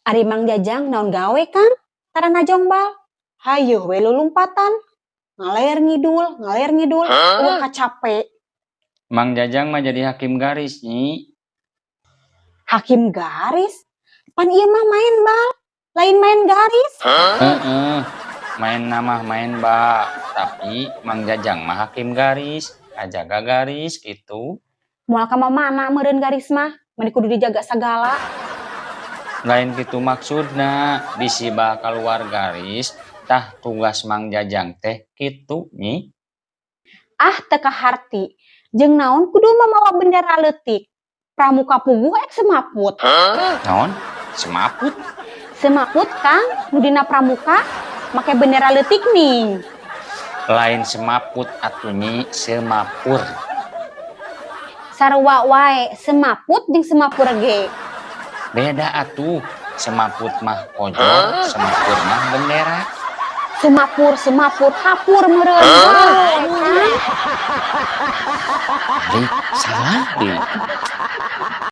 Ari Mang Jajang naon gawe, Kang? Tara najong bal. Hayoh we lulumpatan. Ngaler ngidul, ngaler ngidul, euweuh kacape. Mang Jajang mah jadi hakim garis, Nyi. Hakim garis? Pan ieu mah main bal, lain main garis. Heeh. Main mah main bal, tapi Mang Jajang mah hakim garis, ngajaga garis gitu. Moal ka mana meureun garis mah, meni kudu dijaga sagala. Lain gitu maksudna, bisi bal keluar garis, tah tugas Mang Jajang teh kitu, Nyi. Ah, teu kaharti. Jeung naon kudu mamawa bendera leutik? Pramuka puguh ek semaput. Naon? Semaput? Semaput, Kang, nu dina pramuka make bendera leutik nih. Lain semaput atuh, Nyi, semapur. Sarua wae, semaput jeung semapur ge. Beda atuh. Semaput mah kojor, semapur mah bendera. Semapur, semapur, hapur meureun. Kang. Balik salah deui.